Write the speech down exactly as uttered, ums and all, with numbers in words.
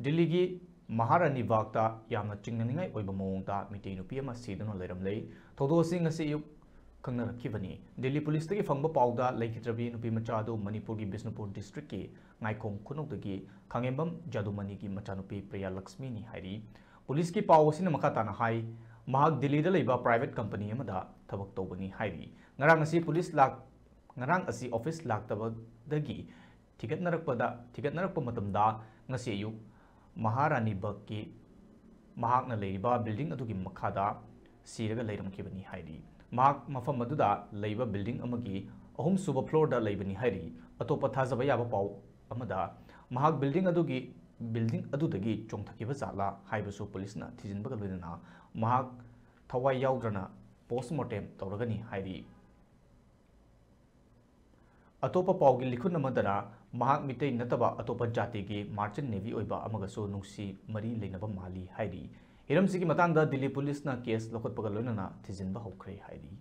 ꯗꯤꯜꯂꯤꯒꯤ ꯃꯍꯥꯔꯥꯅꯤ ꯕꯥꯒꯇ ꯌꯥꯝꯅ ꯆꯤꯡꯅꯅꯤꯡꯉꯥꯏ ꯑꯣꯏꯕ ꯃꯑꯣꯡꯗ ꯃꯤꯇꯩ ꯅꯨꯄꯤ ꯑꯃ ꯁꯤꯗꯨꯅ ꯂꯩꯔꯝꯂꯦ꯫ ꯊꯧꯗꯣꯛ ꯑꯁꯤ ꯉꯁꯤ ꯑꯌꯨꯛ ꯈꯪꯅꯔꯛꯈꯤꯕꯅꯤ꯫ ꯗꯤꯜꯂꯤ ꯄꯨꯂꯤꯁꯇꯒꯤ ꯐꯪꯕ ꯄꯥꯎꯗ ꯂꯩꯈꯤꯗ꯭ꯔꯕꯤ ꯅꯨꯄꯤ ꯃꯆꯥ ꯑꯗꯨ ꯃꯅꯤꯄꯨꯔꯒꯤ ꯕꯤꯁꯅꯨꯄꯨꯔ ꯗꯤꯁꯇ꯭ꯔꯤꯛꯀꯤ ꯉꯥꯏꯈꯣꯡ ꯈꯨꯅꯧꯗꯒꯤ ꯈꯥꯉꯦꯝꯕꯝ ꯖꯥꯗꯨꯃꯅꯤꯒꯤ ꯃꯆꯥꯅꯨꯄꯤ ꯄ꯭ꯔꯤꯌꯥ ꯂꯛꯁꯃꯤꯅꯤ ꯍꯥꯏꯔꯤ꯫ ꯄꯨꯂꯤꯁꯀꯤ ꯄꯥꯎ ꯑꯁꯤꯅ ꯃꯈꯥ ꯇꯥꯅ ꯍꯥꯏ, ꯃꯍꯥꯛ ꯗꯤꯜꯂꯤꯗ ꯂꯩꯕ ꯄ꯭ꯔꯥꯏꯚꯦꯠ ꯀꯝꯄꯅꯤ ꯑꯃꯗ ꯊꯕꯛ ꯇꯧꯕꯅꯤ ꯍꯥꯏꯔꯤ꯫ ꯉꯔꯥꯡ ꯑꯁꯤ ꯄꯨꯂꯤꯁ ꯂꯥꯛ-, ꯉꯔꯥꯡ ꯑꯁꯤ ꯑꯣꯐꯤꯁ ꯂꯥꯛꯇꯕꯗꯒꯤ ꯊꯤꯒꯠꯅꯔꯛꯄꯗ, ꯊꯤꯒꯠꯅꯔꯛꯄ ꯃꯇꯝꯗ ꯉꯁꯤ ꯑꯌꯨꯛ ꯃꯍꯥꯔꯥꯅꯤ ꯕꯥꯒꯀꯤ ꯃꯍꯥꯛꯅ ꯂꯩꯔꯤꯕ ꯕꯤꯜꯗꯤꯡ ꯑꯗꯨꯒꯤ ꯃꯈꯥꯗ ꯁꯤꯔꯒ ꯂꯩꯔꯝꯈꯤꯕꯅꯤ ꯍꯥꯏꯔꯤ꯫ ꯃꯍꯥꯛ ꯃꯐꯝ ꯑꯗꯨꯗ ꯂꯩꯕ ꯕꯤꯜꯗꯤꯡ ꯑꯃꯒꯤ ꯑꯍꯨꯝꯁꯨꯕ ꯐ꯭ꯂꯣꯔꯗ ꯂꯩꯕꯅꯤ ꯍꯥꯏꯔꯤ꯫ ꯑꯇꯣꯞꯄ ꯊꯥꯖꯕ ꯌꯥꯕ ꯄꯥꯎ ꯑꯃꯗ ꯃꯍꯥꯛ ꯕꯤꯜꯗꯤꯡ ꯑꯗꯨꯒꯤ, ꯕꯤꯜꯗꯤꯡ ꯑꯗꯨꯗꯒꯤ ꯆꯣꯡꯊꯈꯤꯕ ꯖꯥꯠꯂꯥ ꯍꯥꯏꯕꯁꯨ ꯄꯨꯂꯤꯁꯅ ꯊꯤꯖꯤꯟꯕꯒ ꯂꯣꯏꯅꯅ ꯃꯍꯥꯛ ꯊꯋꯥꯏ ꯌꯥꯎꯗ꯭ꯔꯅ ꯄꯣꯁꯃꯣꯔꯇꯦꯝ ꯇꯧꯔꯒꯅꯤ ꯍꯥꯏꯔꯤ꯫ ꯑꯇꯣꯞꯄ ꯄꯥꯎꯒꯤ ꯂꯤꯈꯨꯟ ꯑꯃꯗꯅ ꯃꯍꯥꯛ ꯃꯤꯇꯩ ꯅꯠꯇꯕ ꯑꯇꯣꯞꯄ ꯖꯥꯇꯤꯒꯤ ꯃꯥꯔꯆꯦꯟ ꯅꯦꯚꯤ ꯑꯣꯏꯕ ꯑꯃꯒꯁꯨ ꯅꯨꯡꯁꯤ ꯃꯔꯤ ꯂꯩꯅꯕ ꯃꯥꯜꯂꯤ ꯍꯥꯏꯔꯤ꯫ ꯍꯤꯔꯝꯁꯤꯒꯤ ꯃꯇꯥꯡꯗ ꯗꯤꯜꯂꯤ ꯄꯨꯂꯤꯁꯅ ꯀꯦꯁ ꯂꯧꯈꯠꯄꯒ ꯂꯣꯏꯅꯅ ꯊꯤꯖꯤꯟꯕ ꯍꯧꯈ꯭ꯔꯦ ꯍꯥꯏꯔꯤ꯫